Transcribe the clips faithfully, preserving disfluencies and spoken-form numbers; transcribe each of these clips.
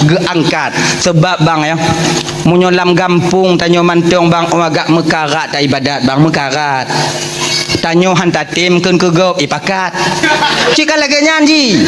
geuangkat. Seubab bang ya, meunyoe lam gampông tanyoe mantong bang, oh, agak meukarat ta ibadat bang, meukarat. Tanyoe han tatem kheun keu gob, ipakat. Cit ka lagée nyan jih.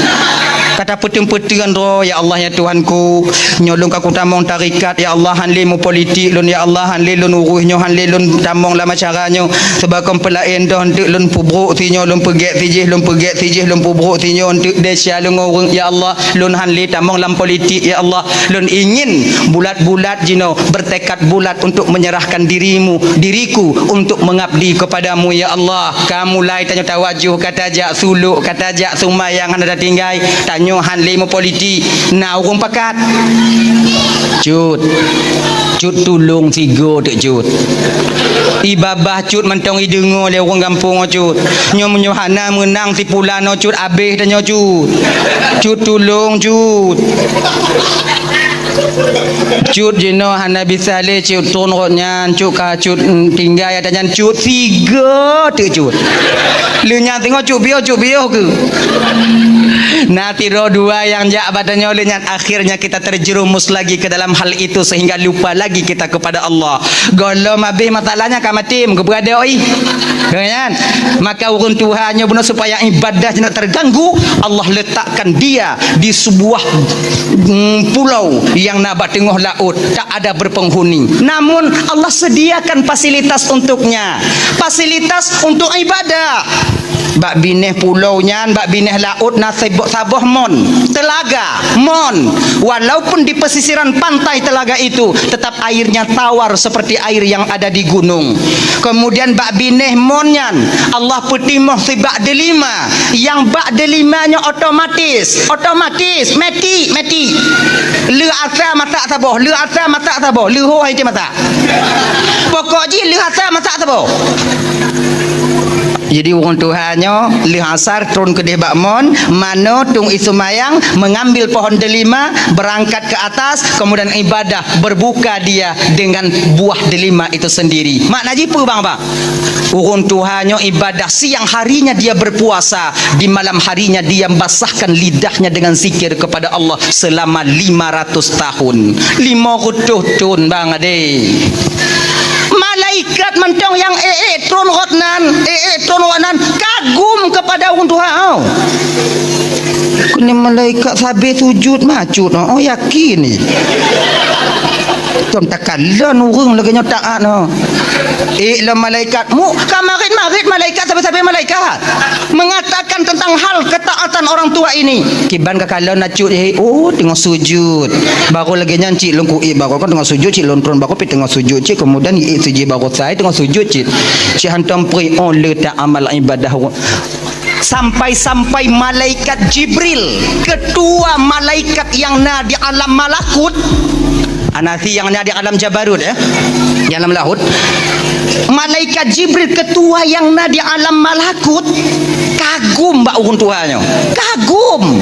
Ka tapeuteun-peuteun droe, "Ya Allah, ya Tuhanku, nyoe lôn ka kutamong tarekat, ya Allah, han lé meupolitik lôn, ya Allah, han lé lôn uruih nyoe, han lé lôn tamong lam acara nyoe. Seubab kon peulaén doh, eunteuk lôn peubrok sinyoe, lôn peugét sijih, lôn peugét sijih, lôn peubrok sinyoe, eunteuk desya lôn ngon ureuëng, ya Allah." Lôn han lé tamong lam politik, ya Allah. Lôn ingin bulat-bulat jinoe, bertekad bulat untuk menyerahkan dirimu, diriku untuk mengabdi kepadamu, ya Allah. Ka mulai tanyoe tawajoh, ka tajak suluk, ka tajak seumayang hana tatinggai, tanyoe han lé meupolitik, na ureuëng pakat. Cut. Cut tulông sigoe teuk Cut. Ibabah Cut mantong ideungoe lé ureuëng gampông nyoe Cut. Nyoe meunyoe hana meunang si pulan nyoe Cut, abéh tanyoe Cut. Cut tulông Cut. Cut jinoe hana bisa lé Cut tron rot nyan, Cut ka Cut, mm, tinggai ata nyan Cut sigoe teuk Cut. Lheueh nyan singoh Cut piôh, Cut piôh keu. Na sidroe dua nyang jak bak tanyoe lheueh nyan, akhirnya kita terjerumus lagi ke dalam hal itu sehingga lupa lagi kita kepada Allah. Gohlom abéh masalahnya ka maté, meukeubradoi. Kan? Maka ureuëng tuha nyoe bunoe supaya ibadah jinoe terganggu, Allah letakkan dia di sebuah, mm, pulau yang na bak teungoh laôt, tak ada berpenghuni. Namun Allah sediakan fasilitas untuknya, fasilitas untuk ibadah. Bak binéh pulau nyan, bak binéh laôt na sebo-, saboh mon, telaga, mon. Walaupun di pesisiran pantai telaga itu, tetap airnya tawar seperti air yang ada di gunung. Kemudian bak binéh mon nyan, Allah peutimoh sibak delima. Nyang bak delima nyoe otomatis, otomatis, meti, meti. Lheueh asa masak saboh, lheueh asa masak saboh, lheueh ho hai masak. Pokok jih lheueh asa masak saboh. Jadi ureuëng tuha nyoe lheueh asar tron keudeh bak mon, manoe tueng ie seumayang, mengambil pohon delima, berangkat ke atas, kemudian ibadah, berbuka dia dengan buah delima itu sendiri. Makna jih peue bang, bang? Ureuëng tuha nyoe ibadah, siang harinya dia berpuasa, di malam harinya dia basahkan lidahnya dengan zikir kepada Allah selama lima ratus tahun. Lima reutôh thon bang adé. Malaikat mantong nyang ék-ék tron rot nan, ék-ék tron rot nan kagum kepada ureuëng tuha. Oh. Keuneuk malaikat sabe sujud macut, oh, yakin ni. Tom takalon ureuëng lagée nyoe taat, oh. Ék lom malaikat, mu ka marit-marit malaikat sabe-sabe malaikat. Mengatakan tentang hal ketaatan orang tua ini. Kiban ka kalon na cut, eh, oh, teungoh sujud. Baru lagée nyan cit lôn kuék, baru kan teungoh sujud cit lôn tron, baru pi teungoh sujud cit, kemudian iék sijih baru sai teungoh sujud cit. Cit hantom pri, oh, le ta amal ibadah. Sampai-sampai malaikat Jibril, ketua malaikat yang na di alam malakut, Anasi nyang na di alam jabarut, ya. Di alam laut. Malaikat Jibril, ketua nyang na di alam malakut, kagum bak ureuëng tuha nyoe. Kagum.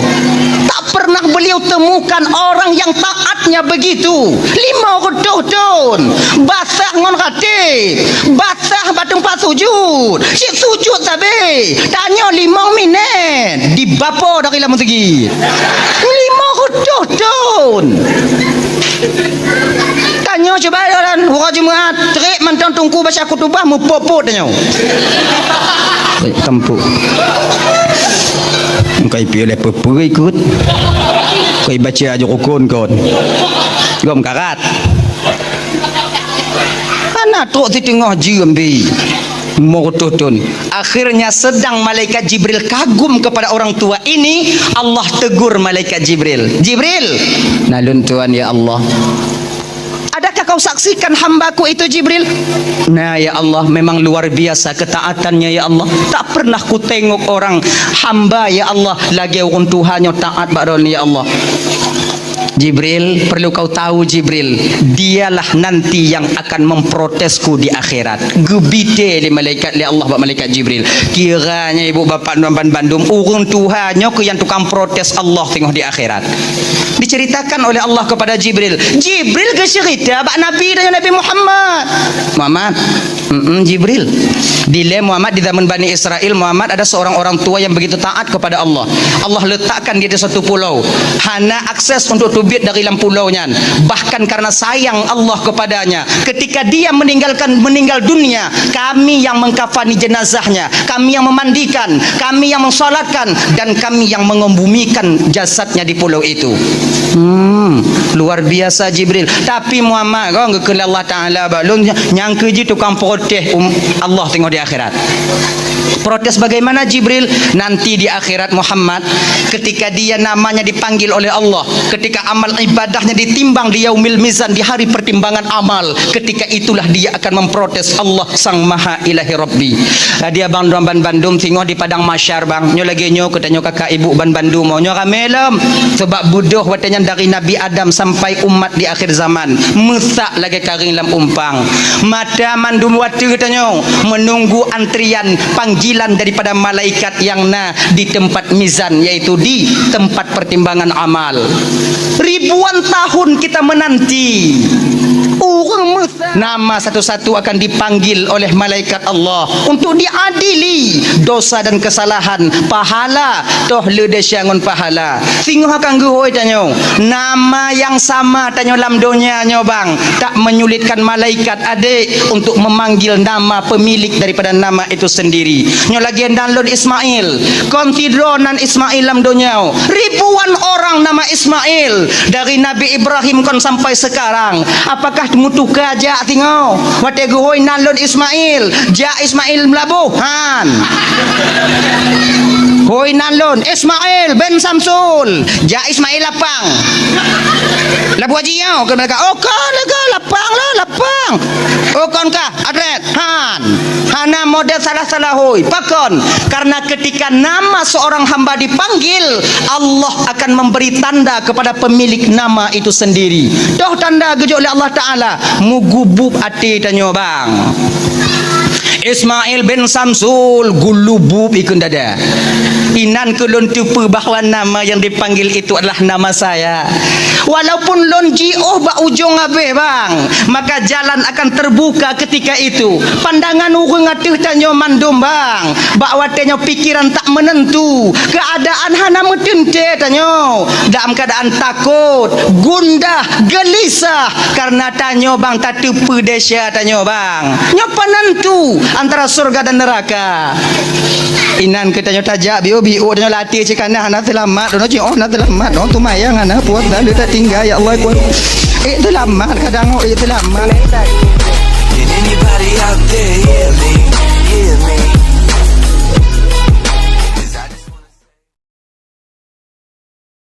Tak pernah beliau temukan orang yang taatnya begitu. Lima reutôh thon. Basah ngon rateb. Basah bak teumpat sujud. Cit sujud sabe. Tanyoe limong minét. Dibapo dari lam meuseujid. Lima reutôh thon. Tanyoe cuba jalan, uroe Jumat, trek mantong teungku baca khutubah, meupot-pot tanyoe. Eh, tampuk. Engkai piôh lé peue-peue ikut. Kai baca aja rukun kon. Gom karat. Hana trok siteungoh jeuem bi. Lima reutôh thon. Akhirnya sedang malaikat Jibril kagum kepada orang tua ini, Allah tegur malaikat Jibril. "Jibril, na lôn tuan ya Allah. Adakah kau saksikan hambaku itu, Jibril?" "Na ya Allah, memang luar biasa ketaatannya ya Allah. Tak pernah kutengok orang hamba ya Allah lagée ureuëng tuha nyoe taat bak droeneuh ya Allah." "Jibril, perlu kau tahu Jibril, dialah nanti yang akan memprotesku di akhirat." Geubite lé malaikat, lé Allah bak malaikat Jibril. Kiranya ibu bapak nuan ban bandum, ureuëng tuha nyoe keuh nyang tukang protes Allah teungoh di akhirat. Diceritakan oleh Allah kepada Jibril. Jibril geucerita bak Nabi dan Nabi Muhammad. Muhammad, Mm-mm, Jibril. Dilée Muhammad di zaman Bani Israel, Muhammad ada seorang orang tua yang begitu taat kepada Allah. Allah letakkan dia di satu pulau. Hana akses untuk Bit dari lam pulau nyan. Bahkan karena sayang Allah kepadanya, ketika dia meninggalkan, meninggal dunia, kami yang mengkafani jenazahnya, kami yang memandikan, kami yang mensolatkan, dan kami yang mengembumikan jasadnya di pulau itu. Hmm, luar biasa Jibril. Tapi Muhammad, kau geukheun Allah Taala bak lôn, nyang keuji tukang protes um, Allah tengok di akhirat. Protes bagaimana Jibril? Nanti di akhirat Muhammad, ketika dia namanya dipanggil oleh Allah, ketika amal ibadahnya ditimbang di yaumil mizan, di hari pertimbangan amal, ketika itulah dia akan memprotes Allah Sang Maha Ilahi Rabbi. Jadi abang droe ban bandum singoh di padang mahsyar bang. Nyoe lagée nyoe keu tanyoe kakak ibu ban bandum, nyoe ramé lom. Sebab beudôh watée nyan dari Nabi Adam sampai umat di akhir zaman, meusak lagée karing lam umpang. Mata mandum watée tanyoe menunggu antrian panggilan daripada malaikat yang na di tempat mizan, yaitu di tempat pertimbangan amal. Ribuan tahun kita menanti. Ureuëng meusa-, nama satu-satu akan dipanggil oleh malaikat Allah untuk diadili dosa dan kesalahan, pahala, toh le desya ngon pahala. Singoh akan geuhôi tanyoe. Nama yang sama tanyoe lam donya nyoe bang, tak menyulitkan malaikat adik untuk memanggil nama pemilik daripada nama itu sendiri. Nyoe lagée nan lôn Ismail, kon sidroe nan Ismail lam donya. Ribuan orang nama Ismail, dari Nabi Ibrahim kon sampai sekarang. Apakah mutuka jak singoh? Watée geuhôi nan lôn Ismail, jak Ismail Meulaboh, han. Hôi nan lôn Ismail bin Samsul, jak Ismail Lapang. Laboh Haji nyoe, keu mereka, oh kon lega Lapang lah, Lapang. Oh kon kah? Adret, han. Hana model salah-salah hôi. Pakon? Karena ketika nama seorang hamba dipanggil, Allah akan memberi tanda kepada pemilik nama itu sendiri. Toh tanda geujok lé Allah Taala, mugubub até tanyoe bang. Ismail bin Samsul gulubub ikun dada. Inan keu lôn teupeue bahwa nama yang dipanggil itu adalah nama saya. Walaupun lôn jiôh bak ujong abéh bang, maka jalan akan terbuka ketika itu. Pandangan ureuëng ateueh tanyoe mandum bang, bak watée nyoe pikiran tak menentu, keadaan hana meuteuntée tanyoe, dalam keadaan takot, gundah, gelisah, karena tanyoe bang tateupeue desya tanyoe bang. Nyoe penentu antara surga dan neraka. Inan keu tanyoe tajak biôh-biôh, tanyoe latih cit kana hana seulamat, tanyoe jiôh hana seulamat, tanyoe tumayang hana puasa, le tatinggai, ya Allah, kuat. Eh, seulamat kadang, oh, eh, seulamat. Did anybody out there hear me?